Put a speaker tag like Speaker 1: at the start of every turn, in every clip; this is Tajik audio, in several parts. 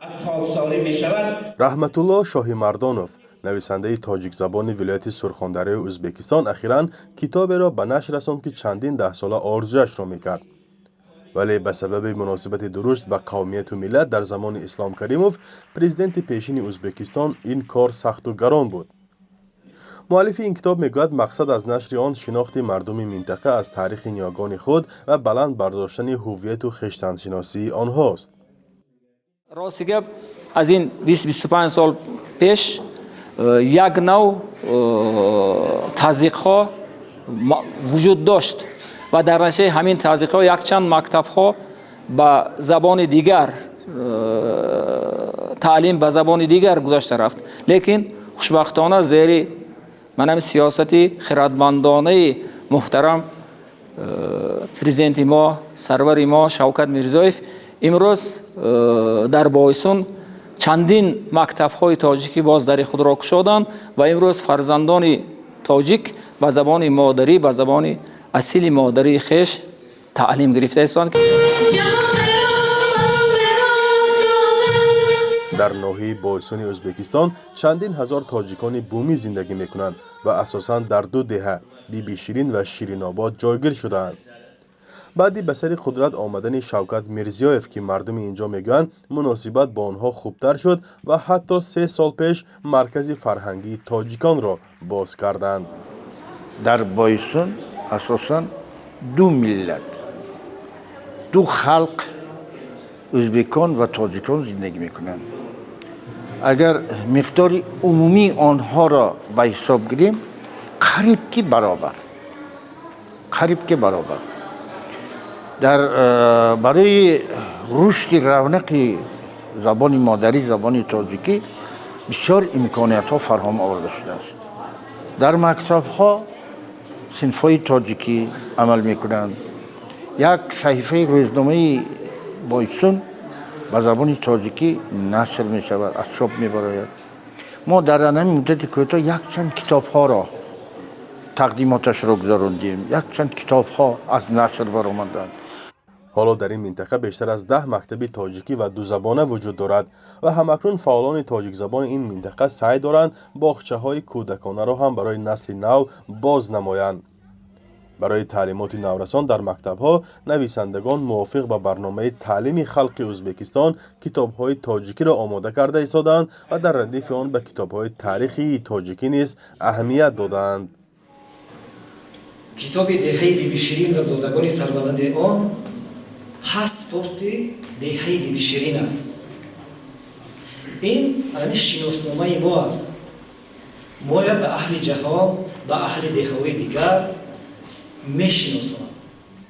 Speaker 1: Аз хоксорӣ мешавад.
Speaker 2: Раҳматулло Шоҳимардонов, нависандаи тоҷикзабони вилояти Сурхондарёи Ӯзбекистон, ахиран китоберо ба нашр расонд, ки чандин даҳсола орзуяшро мекард. Вале ба сабаби муносибати дуруст ба қавмияту миллат дар замони Ислом Каримов, президенти пешини Ӯзбекистон, ин кор сахту гарон буд. Муаллифи ин китоб мегӯяд, мақсад аз нашри он шинохти мардуми минтақа аз таърихи ниёгони худ ва баланд бардоштани ҳуввияту хештаншиносии онҳост.
Speaker 3: Рости гап, аз ин 20-25 сол пеш як нав тазйиқҳо вуҷуд дошт ва дар натиҷаи ҳамин тазйиқҳо якчанд мактабҳо ба забони дигар, таълим ба забони дигар гузашта рафт. Лекин хушбахтона, зери манами сиёсати хирадмандонаи муҳтарам президенти мо, сарвари мо Шавкат Мирзиёев, имрӯз дар Бойсун чандин мактабҳои тоҷикӣ боз дари худро кушоданд ва имрӯз фарзандони тоҷик ба забони модарӣ, ба забони асили модарии хеш таълим гирифта истанд.
Speaker 2: Дар ноҳияи Бойсуни Ӯзбекистон чандин ҳазор тоҷикони бумӣ зиндагӣ мекунанд ва асосан дар ду деҳа, Бибиширин ва Ширинобод, ҷойгир шудаанд. Баъди ба сари қудрат омадани Шавкат Мирзиёев, ки мардуми ин ҷо мегӯянд, муносибат бо онҳо хубтар шуд ва ҳатто 3 сол пеш маркази фарҳангии тоҷиконро боз карданд.
Speaker 4: Дар Бойсун асосан ду миллат, ду халқ, ӯзбекон ва тоҷикон зиндагӣ мекунанд. Агар миқдори умумии онҳоро ба ҳисоб гирем, қариб ки баробар, қариб ки баробар. Дар барои рушди равнақи забони модарӣ, забони тоҷикӣ, бисёр имкониятҳо фароҳам оварда шудааст. Дар мактабҳо синфҳои тоҷикӣ амал мекунанд. Як саҳифаи рӯзномаи Бойсун ба забони тоҷикӣ нашр мешавад, аз чоп мебарояд. Мо дар ҳамин муддати кӯтоҳ якчанд китобҳоро тақдимоташро гузарондем, якчанд китобҳо аз нашр баромаданд.
Speaker 2: Ҳоло дар ин минтақа бештар аз 10 мактаби тоҷикӣ ва дузабона вуҷуд дорад ва ҳамакнун фаъолони тоҷикзабони ин минтақа саъй доранд, боғчаҳои кӯдаконаро ҳам барои насли нав боз намоянд. Барои таълимоти наврасон дар мактабҳо нависандагон мувофиқ ба барномаи таълими халқи Ӯзбекистон китобҳои тоҷикиро омода карда истодаанд ва дар радифи он ба китобҳои таърихии тоҷикӣ низ аҳамият додаанд.
Speaker 5: Китоби «Деҳаи Бибиширин ва зодагони сарбаланди он» паспорти деҳаи Бибиширин аст. Ин ҳамин шиносномаи мо аст. Моя ба аҳли ҷаҳон, ба аҳли деҳаҳои дигар мешиносонад.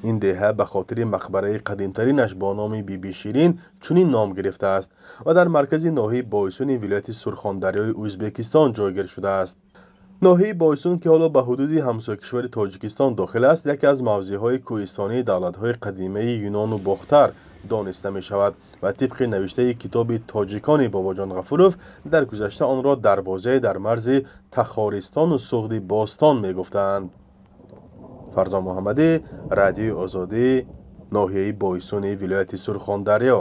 Speaker 2: Ин деҳа ба хотири мақбараи қадимтаринаш бо номи Бибиширин чунин ном гирифтааст ва дар маркази ноҳияи Бойсуни вилояти Сурхондарёи Ӯзбекистон ҷойгир шудааст. Ноҳияи Бойсун, ки ҳоло ба ҳудуди ҳамсоякишвари Тоҷикистон дохил аст, яке аз мавзеъҳои кӯҳистонии давлатҳои қадимаи Юнону Бохтар дониста мешавад ва тибқи навиштаи китоби «Тоҷикони» Бобоҷон Ғафуров, дар гузашта онро дарвозае дар марзи Тахористону Суғди бостон мегуфтаанд. Фарзон Муҳаммадӣ, Радиои Озодӣ, ноҳияи Бойсуни вилояти Сурхондарё.